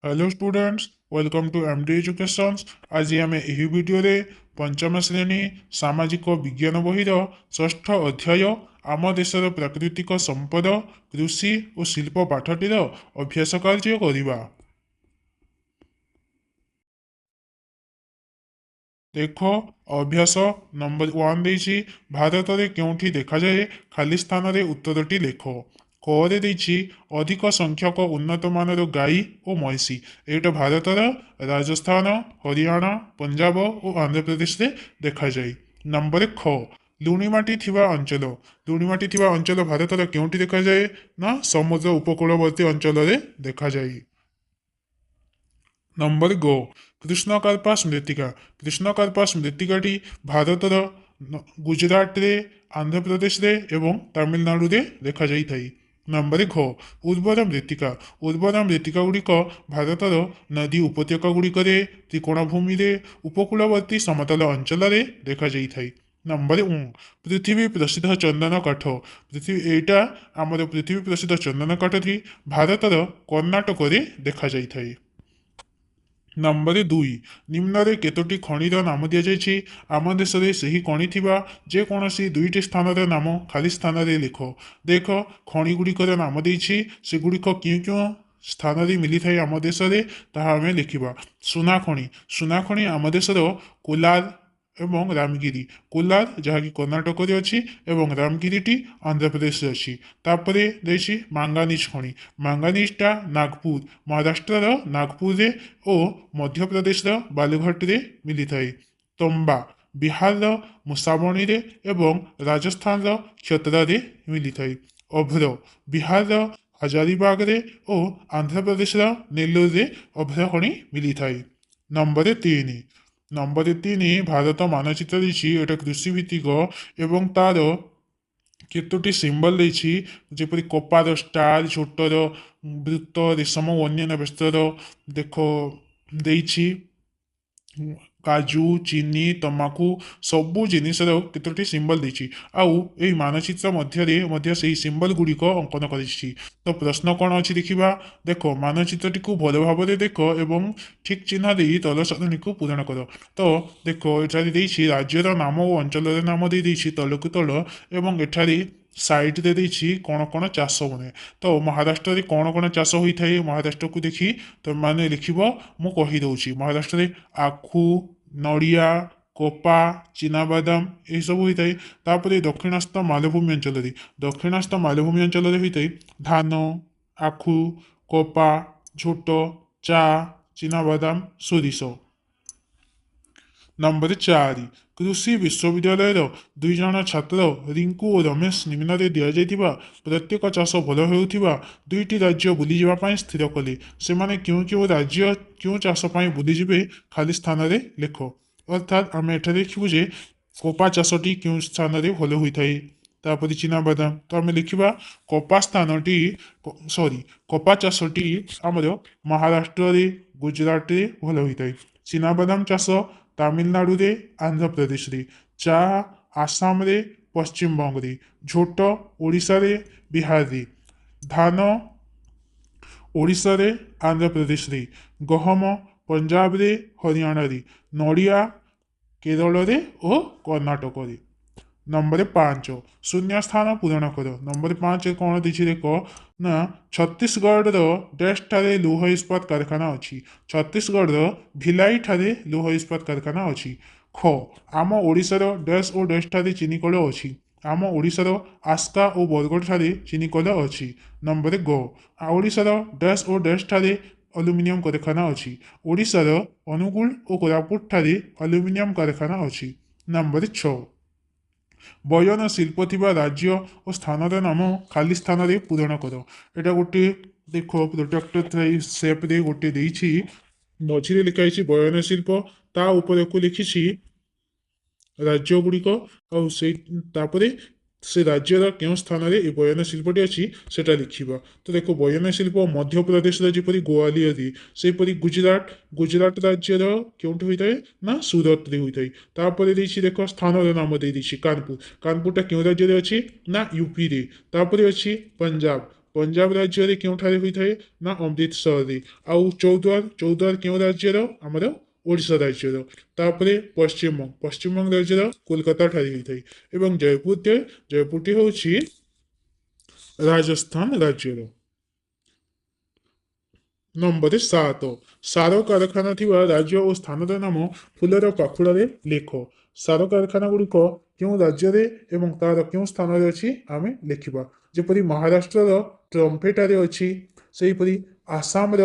Hello students, welcome to M D educations. ଆଜି ଆମେ ଏହି ଭିଡ଼ିଓରେ ପଞ୍ଚମ ଶ୍ରେଣୀ ସାମାଜିକ ବିଜ୍ଞାନ ବହିର ଷଷ୍ଠ ଅଧ୍ୟାୟ ଆମ ଦେଶର ପ୍ରାକୃତିକ ସମ୍ପଦ, କୃଷି ଓ ଶିଳ୍ପ ପାଠଟିର ଅଭ୍ୟାସ କାର୍ଯ୍ୟ କରିବା। ଦେଖ, ଅଭ୍ୟାସ ନମ୍ବର 1 ଦେଇଛି, ଭାରତରେ କେଉଁଠି ଦେଖାଯାଏ, ଖାଲି ସ୍ଥାନରେ ଉତ୍ତରଟି ଲେଖ। କରେ ଦେଇଛି ଅଧିକ ସଂଖ୍ୟକ ଉନ୍ନତମାନର ଗାଈ ଓ ମଇଁଷି। ଏଇଟା ଭାରତର ରାଜସ୍ଥାନ, ହରିୟାଣା, ପଞ୍ଜାବ ଓ ଆନ୍ଧ୍ରପ୍ରଦେଶରେ ଦେଖାଯାଏ। ନମ୍ବର ଖ, ଲୁଣି ମାଟି ଥିବା ଅଞ୍ଚଳ। ଲୁଣି ମାଟି ଥିବା ଅଞ୍ଚଳ ଭାରତର କେଉଁଠି ଦେଖାଯାଏ ନା ସମୁଦ୍ର ଉପକୂଳବର୍ତ୍ତୀ ଅଞ୍ଚଳରେ ଦେଖାଯାଏ। ନମ୍ବର ଗ, କୃଷ୍ଣକାର୍ପା ସ୍ମୃତିକା। କୃଷ୍ଣକାର୍ପା ସ୍ମୃତିକାଟି ଭାରତର ଗୁଜୁରାଟରେ, ଆନ୍ଧ୍ରପ୍ରଦେଶରେ ଏବଂ ତାମିଲନାଡ଼ୁରେ ଦେଖାଯାଇଥାଏ। ନମ୍ବର ଘ, ଉର୍ବର ମୃତ୍ତିକା। ଉର୍ବର ମୃତ୍ତିକା ଗୁଡ଼ିକ ଭାରତର ନଦୀ ଉପତ୍ୟକା ଗୁଡ଼ିକରେ, ତ୍ରିକୋଣଭୂମିରେ, ଉପକୂଳବର୍ତ୍ତୀ ସମତଳ ଅଞ୍ଚଳରେ ଦେଖାଯାଇଥାଏ। ନମ୍ବର ଉଁ, ପୃଥିବୀ ପ୍ରସିଦ୍ଧ ଚନ୍ଦନ କାଠ। ପୃଥିବୀ ଏଇଟା ଆମର ପୃଥିବୀ ପ୍ରସିଦ୍ଧ ଚନ୍ଦନ କାଠଟି ଭାରତର କର୍ଣ୍ଣାଟକରେ ଦେଖାଯାଇଥାଏ। ନମ୍ବର 2, ନିମ୍ନରେ କେତୋଟି ଖଣିର ନାମ ଦିଆଯାଇଛି, ଆମ ଦେଶରେ ସେହି ଖଣି ଥିବା ଯେକୌଣସି 2ଟି ସ୍ଥାନର ନାମ ଖାଲି ସ୍ଥାନରେ ଲେଖ। ଦେଖ, ଖଣି ଗୁଡ଼ିକର ନାମ ଦେଇଛି, ସେଗୁଡ଼ିକ କେଉଁ କେଉଁ ସ୍ଥାନରେ ମିଳିଥାଏ ଆମ ଦେଶରେ ତାହା ଆମେ ଲେଖିବା। ସୁନା ଖଣି। ସୁନା ଖଣି ଆମ ଦେଶର କୋଲାର ଏବଂ ରାମଗିରି। କୋଲାର ଯାହାକି କର୍ଣ୍ଣାଟକରେ ଅଛି ଏବଂ ରାମଗିରିଟି ଆନ୍ଧ୍ରପ୍ରଦେଶରେ ଅଛି। ତାପରେ ଦେଇଛି ମାଙ୍ଗାନିଜ ଖଣି। ମାଙ୍ଗାନିଜଟା ନାଗପୁର, ମହାରାଷ୍ଟ୍ରର ନାଗପୁରରେ ଓ ମଧ୍ୟପ୍ରଦେଶର ବାଲୁଘାଟରେ ମିଳିଥାଏ। ତମ୍ବା ବିହାରର ମୁସାବଣୀରେ ଏବଂ ରାଜସ୍ଥାନର କ୍ଷେତ୍ରରେ ମିଳିଥାଏ। ଅଭ୍ର ବିହାରର ହଜାରିବାଗରେ ଓ ଆନ୍ଧ୍ରପ୍ରଦେଶର ନେଲ୍ଲୋରରେ ଅଭ୍ର ଖଣି ମିଳିଥାଏ। ନମ୍ବର 3, ନମ୍ବର 3 ଭାରତ ମାନଚିତ୍ର ଦେଇଛି, ଏଇଟା କୃଷିଭିତ୍ତିକ ଏବଂ ତାର କେତୋଟି ସିମ୍ବଲ ଦେଇଛି, ଯେପରି କପାର ଷ୍ଟାର, ଝୋଟର ବୃତ୍ତ, ରେଶମ ଓ ଅନ୍ୟାନ୍ୟ ବସ୍ତ୍ରର ଦେଖ ଦେଇଛି, କାଜୁ, ଚିନି, ତମାଖୁ ସବୁ ଜିନିଷର କେତୋଟି ସିମ୍ବଲ ଦେଇଛି। ଆଉ ଏଇ ମାନଚିତ୍ର ମଧ୍ୟରେ ମଧ୍ୟ ସେଇ ସିମ୍ବଲ ଗୁଡ଼ିକ ଅଙ୍କନ କରିଛି। ତ ପ୍ରଶ୍ନ କ'ଣ ଅଛି ଦେଖିବା। ଦେଖ, ମାନଚିତ୍ରଟିକୁ ଭଲ ଭାବରେ ଦେଖ ଏବଂ ଠିକ୍ ଚିହ୍ନ ଦେଇ ତଳ ସାରଣୀକୁ ପୂରଣ କର। ତ ଦେଖ, ଏଠାରେ ଦେଇଛି ରାଜ୍ୟର ନାମ ଓ ଅଞ୍ଚଳର ନାମ ଦେଇଦେଇଛି ତଳକୁ ତଳ, ଏବଂ ଏଠାରେ ସାଇଡ଼ରେ ଦେଇଛି କ'ଣ କ'ଣ ଚାଷ ହୁଏ। ତ ମହାରାଷ୍ଟ୍ରରେ କ'ଣ କ'ଣ ଚାଷ ହୋଇଥାଏ ମହାରାଷ୍ଟ୍ରକୁ ଦେଖି ତୁମେମାନେ ଲେଖିବ, ମୁଁ କହିଦେଉଛି। ମହାରାଷ୍ଟ୍ରରେ ଆଖୁ, ନଡ଼ିଆ, କପା, ଚିନାବାଦାମ ଏହିସବୁ ହୋଇଥାଏ। ତାପରେ ଦକ୍ଷିଣସ୍ଥ ମାଲଭୂମି ଅଞ୍ଚଳରେ, ଦକ୍ଷିଣସ୍ଥ ମାଲଭୂମି ଅଞ୍ଚଳରେ ହୋଇଥାଏ ଧାନ, ଆଖୁ, କପା, ଝୋଟ, ଚା, ଚିନାବାଦାମ, ସୋରିଷ। ନମ୍ବର 4, କୃଷି ବିଶ୍ୱବିଦ୍ୟାଳୟର 2 ଜଣ ଛାତ୍ର ରିଙ୍କୁ ଓ ରମେଶ ନିମ୍ନରେ ଦିଆଯାଇଥିବା ପ୍ରତ୍ୟେକ ଚାଷ ଭଲ ହେଉଥିବା 2ଟି ରାଜ୍ୟ ବୁଲିଯିବା ପାଇଁ ସ୍ଥିର କଲେ। ସେମାନେ କେଉଁ କେଉଁ ରାଜ୍ୟ କେଉଁ ଚାଷ ପାଇଁ ବୁଲିଯିବେ ଖାଲି ସ୍ଥାନରେ ଲେଖ। ଅର୍ଥାତ୍ ଆମେ ଏଠାରେ ଲେଖିବୁ ଯେ କପା ଚାଷଟି କେଉଁ ସ୍ଥାନରେ ଭଲ ହୋଇଥାଏ, ତାପରେ ଚିନାବାଦାମ। ତ ଆମେ ଲେଖିବା କପା ସ୍ଥାନଟି, ସରି, କପା ଚାଷଟି ଆମର ମହାରାଷ୍ଟ୍ରରେ, ଗୁଜୁରାଟରେ ଭଲ ହୋଇଥାଏ। ଚିନାବାଦାମ ଚାଷ ତାମିଲନାଡ଼ୁରେ, ଆନ୍ଧ୍ରପ୍ରଦେଶରେ। ଚା ଆସାମରେ, ପଶ୍ଚିମବଙ୍ଗରେ। ଝୋଟ ଓଡ଼ିଶାରେ, ବିହାରରେ। ଧାନ ଓଡ଼ିଶାରେ, ଆନ୍ଧ୍ରପ୍ରଦେଶରେ। ଗହମ ପଞ୍ଜାବରେ, ହରିୟାଣାରେ। ନଡ଼ିଆ କେରଳରେ ଓ କର୍ଣ୍ଣାଟକରେ। ନମ୍ବର 5, ଶୂନ୍ୟ ସ୍ଥାନ ପୂରଣ କର। ନମ୍ବର 5 କ'ଣ ଦେଇଛି ଦେଖ ନା, ଛତିଶଗଡ଼ର ଡ୍ୟାସ୍ ଠାରେ ଲୌହ ଇସ୍ପାତ କାରଖାନା ଅଛି। ଛତିଶଗଡ଼ର ଭିଲାଇ ଠାରେ ଲୌହ ଇସ୍ପାତ କାରଖାନା ଅଛି। ଖ, ଆମ ଓଡ଼ିଶାର ଡ୍ୟାସ୍ ଓ ଡ୍ୟାସ୍ ଠାରେ ଚିନିକଳ ଅଛି। ଆମ ଓଡ଼ିଶାର ଆସ୍କା ଓ ବରଗଡ଼ ଠାରେ ଚିନିକଳ ଅଛି। ନମ୍ବର ଗ, ଓଡ଼ିଶାର ଡ୍ୟାସ୍ ଓ ଡ୍ୟାସ୍ ଠାରେ ଆଲୁମିନିୟମ କାରଖାନା ଅଛି। ଓଡ଼ିଶାର ଅନୁଗୁଳ ଓ କୋରାପୁଟ ଠାରେ ଆଲୁମିନିୟମ କାରଖାନା ଅଛି। ନମ୍ବର 6, ବୟନ ଶିଳ୍ପ ଥିବା ରାଜ୍ୟ ଓ ସ୍ଥାନର ନାମ ଖାଲି ସ୍ଥାନରେ ପୂରଣ କର। ଏଇଟା ଗୋଟିଏ ଦେଖ ପ୍ରୋଟ୍ରାକ୍ଟର ସେପ୍ରେ ଗୋଟିଏ ଦେଇଛି, ମଝିରେ ଲେଖା ହେଇଛି ବୟନ ଶିଳ୍ପ, ତା ଉପରକୁ ଲେଖିଛି ରାଜ୍ୟ ଗୁଡ଼ିକ, ଆଉ ସେଇ ତାପରେ ସେ ରାଜ୍ୟର କେଉଁ ସ୍ଥାନରେ ଏ ବୟନ ଶିଳ୍ପଟି ଅଛି ସେଟା ଲେଖିବା। ତ ଦେଖ, ବୟନ ଶିଳ୍ପ ମଧ୍ୟପ୍ରଦେଶର ଯେପରି ଗୋଆଲିୟରେ, ସେହିପରି ଗୁଜୁରାଟ, ଗୁଜୁରାଟ ରାଜ୍ୟର କେଉଁଠି ହୋଇଥାଏ ନା ସୁରତରେ ହୋଇଥାଏ। ତାପରେ ଦେଇଛି ଦେଖ ସ୍ଥାନର ନାମ ଦେଇଦେଇଛି କାନପୁର। କାନପୁରଟା କେଉଁ ରାଜ୍ୟରେ ଅଛି ନା ୟୁପିରେ। ତାପରେ ଅଛି ପଞ୍ଜାବ। ପଞ୍ଜାବ ରାଜ୍ୟରେ କେଉଁଠାରେ ହୋଇଥାଏ ନା ଅମୃତସରରେ। ଆଉ ଚୌଦ୍ୱାର, ଚୌଦ୍ୱାର କେଉଁ ରାଜ୍ୟର? ଆମର ଓଡ଼ିଶା ରାଜ୍ୟର। ତାପରେ ପଶ୍ଚିମବଙ୍ଗ, ପଶ୍ଚିମବଙ୍ଗ ରାଜ୍ୟର କୋଲକାତା ଠାରେ ହୋଇଥାଏ। ଏବଂ ଜୟପୁରଟେ, ଜୟପୁରଟି ହେଉଛି ରାଜସ୍ଥାନ ରାଜ୍ୟର। ନମ୍ବର 7, ସାର କାରଖାନା ଥିବା ରାଜ୍ୟ ଓ ସ୍ଥାନର ନାମ ଫୁଲର ପାଖୁଡ଼ାରେ ଲେଖ। ସାର କାରଖାନା ଗୁଡ଼ିକ କେଉଁ ରାଜ୍ୟରେ ଏବଂ ତାର କେଉଁ ସ୍ଥାନରେ ଅଛି ଆମେ ଲେଖିବା। ଯେପରି ମହାରାଷ୍ଟ୍ରର ଟ୍ରମ୍ଫେଠାରେ ଅଛି, ସେହିପରି ଆସାମର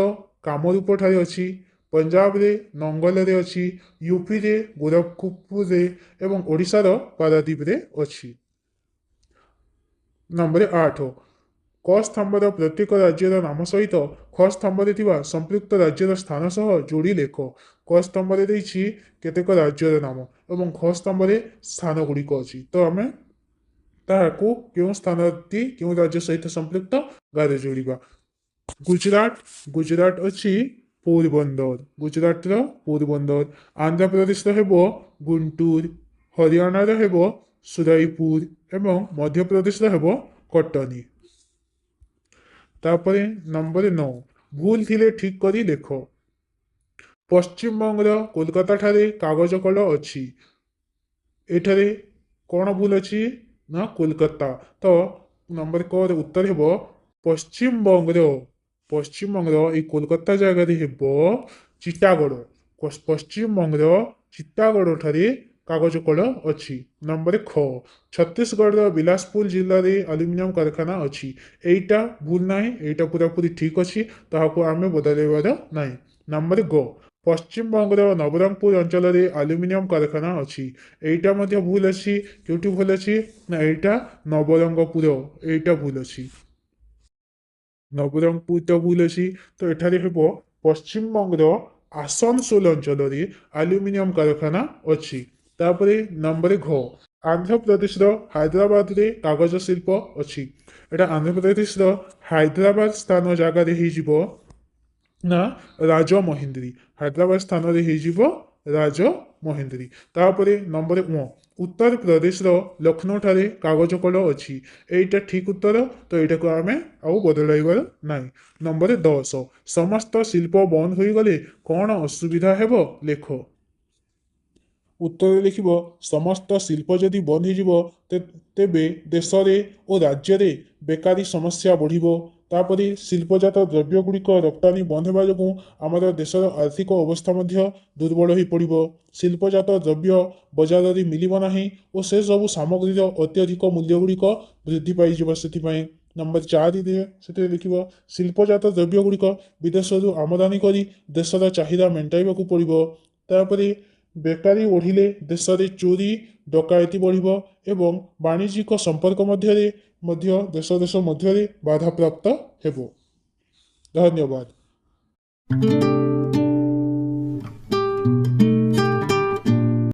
କାମରୂପଠାରେ ଅଛି, ପଞ୍ଜାବରେ ନଙ୍ଗଲରେ ଅଛି, ୟୁପିରେ ଗୋରଖପୁରରେ ଏବଂ ଓଡ଼ିଶାର ପାରାଦ୍ୱୀପରେ ଅଛି। ନମ୍ବର 8, କ ସ୍ତମ୍ଭର ପ୍ରତ୍ୟେକ ରାଜ୍ୟର ନାମ ସହିତ ଖ ସ୍ତମ୍ଭରେ ଥିବା ସମ୍ପୃକ୍ତ ରାଜ୍ୟର ସ୍ଥାନ ସହ ଯୋଡ଼ି ଲେଖ। କ ସ୍ତମ୍ଭରେ ଦେଇଛି କେତେକ ରାଜ୍ୟର ନାମ ଏବଂ ଖ ସ୍ତମ୍ଭରେ ସ୍ଥାନ ଗୁଡ଼ିକ ଅଛି, ତ ଆମେ ତାହାକୁ କେଉଁ ସ୍ଥାନଟି କେଉଁ ରାଜ୍ୟ ସହିତ ସମ୍ପୃକ୍ତ ଗାରେ ଯୋଡ଼ିବା। ଗୁଜରାଟ, ଗୁଜରାଟ ଅଛି ପୋରବନ୍ଦର, ଗୁଜରାଟର ପୋରବନ୍ଦର। ଆନ୍ଧ୍ରପ୍ରଦେଶର ହେବ ଗୁଣ୍ଟୁର, ହରିୟାଣାର ହେବ ସୁରାଇପୁର ଏବଂ ମଧ୍ୟପ୍ରଦେଶର ହେବ କଟନୀ। ତାପରେ ନମ୍ବର 9, ଭୁଲ ଥିଲେ ଠିକ୍ କରି ଲେଖ। ପଶ୍ଚିମବଙ୍ଗର କୋଲକାତା ଠାରେ କାଗଜ କଳ ଅଛି। ଏଠାରେ କ'ଣ ଭୁଲ ଅଛି ନା କୋଲକାତା। ତ ନମ୍ବର କ ର ଉତ୍ତର ହେବ ପଶ୍ଚିମବଙ୍ଗର, ପଶ୍ଚିମବଙ୍ଗର ଏଇ କୋଲକାତା ଜାଗାରେ ହେବ ଚିଟାଗଡ଼। ପଶ୍ଚିମବଙ୍ଗର ଚିଟାଗଡ଼ ଠାରେ କାଗଜ କଳ ଅଛି। ନମ୍ବର ଖ, ଛତିଶଗଡ଼ର ବିଲାସପୁର ଜିଲ୍ଲାରେ ଆଲୁମିନିୟମ କାରଖାନା ଅଛି। ଏଇଟା ଭୁଲ ନାହିଁ, ଏଇଟା ପୁରାପୁରି ଠିକ୍ ଅଛି, ତାହାକୁ ଆମେ ବଦଳାଇବାର ନାହିଁ। ନମ୍ବର ଗ, ପଶ୍ଚିମବଙ୍ଗର ନବରଙ୍ଗପୁର ଅଞ୍ଚଳରେ ଆଲୁମିନିୟମ କାରଖାନା ଅଛି। ଏଇଟା ମଧ୍ୟ ଭୁଲ ଅଛି। କେଉଁଠି ଭୁଲ ଅଛି ନା ଏଇଟା ନବରଙ୍ଗପୁର, ଏଇଟା ଭୁଲ ଅଛି, ନବରଙ୍ଗପୁରଟା ଭୁଲ ଅଛି। ତ ଏଠାରେ ହେବ ପଶ୍ଚିମବଙ୍ଗର ଆସନସୋଲ ଅଞ୍ଚଳରେ ଆଲୁମିନିୟମ କାରଖାନା ଅଛି। ତାପରେ ନମ୍ବର ଘ, ଆନ୍ଧ୍ରପ୍ରଦେଶର ହାଇଦ୍ରାବାଦରେ କାଗଜ ଶିଳ୍ପ ଅଛି। ଏଇଟା ଆନ୍ଧ୍ରପ୍ରଦେଶର ହାଇଦ୍ରାବାଦ ସ୍ଥାନ ଜାଗାରେ ହେଇଯିବ ନା ରାଜମହେନ୍ଦ୍ରୀ, ହାଇଦ୍ରାବାଦ ସ୍ଥାନରେ ହେଇଯିବ ରାଜମହେନ୍ଦ୍ରୀ। ତାପରେ ନମ୍ବର ଉଁ, ଉତ୍ତରପ୍ରଦେଶର ଲକ୍ଷ୍ନୌ ଠାରେ କାଗଜ କଳ ଅଛି। ଏଇଟା ଠିକ୍ ଉତ୍ତର, ତ ଏଇଟାକୁ ଆମେ ଆଉ ବଦଳାଇବାର ନାହିଁ। ନମ୍ବର 10, ସମସ୍ତ ଶିଳ୍ପ ବନ୍ଦ ହୋଇଗଲେ କ'ଣ ଅସୁବିଧା ହେବ ଲେଖ। ଉତ୍ତରରେ ଲେଖିବ, ସମସ୍ତ ଶିଳ୍ପ ଯଦି ବନ୍ଦ ହେଇଯିବ ତେବେ ଦେଶରେ ଓ ରାଜ୍ୟରେ ବେକାରୀ ସମସ୍ୟା ବଢ଼ିବ। ତାପରେ ଶିଳ୍ପଜାତ ଦ୍ରବ୍ୟ ଗୁଡ଼ିକ ରପ୍ତାନୀ ବନ୍ଦ ହେବା ଯୋଗୁଁ ଆମର ଦେଶର ଆର୍ଥିକ ଅବସ୍ଥା ମଧ୍ୟ ଦୁର୍ବଳ ହୋଇପଡ଼ିବ। ଶିଳ୍ପଜାତ ଦ୍ରବ୍ୟ ବଜାରରେ ମିଳିବ ନାହିଁ ଓ ସେସବୁ ସାମଗ୍ରୀର ଅତ୍ୟଧିକ ମୂଲ୍ୟ ଗୁଡ଼ିକ ବୃଦ୍ଧି ପାଇଯିବ। ସେଥିପାଇଁ ନମ୍ବର 4ରେ ସେଥିରେ ଲେଖିବ, ଶିଳ୍ପଜାତ ଦ୍ରବ୍ୟ ଗୁଡ଼ିକ ବିଦେଶରୁ ଆମଦାନୀ କରି ଦେଶର ଚାହିଦା ମେଣ୍ଟାଇବାକୁ ପଡ଼ିବ। ତାପରେ ବେକାରୀ ବଢ଼ିଲେ ଦେଶରେ ଚୋରି ଡକାୟତି ବଢ଼ିବ ଏବଂ ବାଣିଜ୍ୟିକ ସମ୍ପର୍କ ମଧ୍ୟରେ ମଧ୍ୟ ଦେଶ ଦେଶ ମଧ୍ୟରେ ବାଧାପ୍ରାପ୍ତ ହେବ। ଧନ୍ୟବାଦ।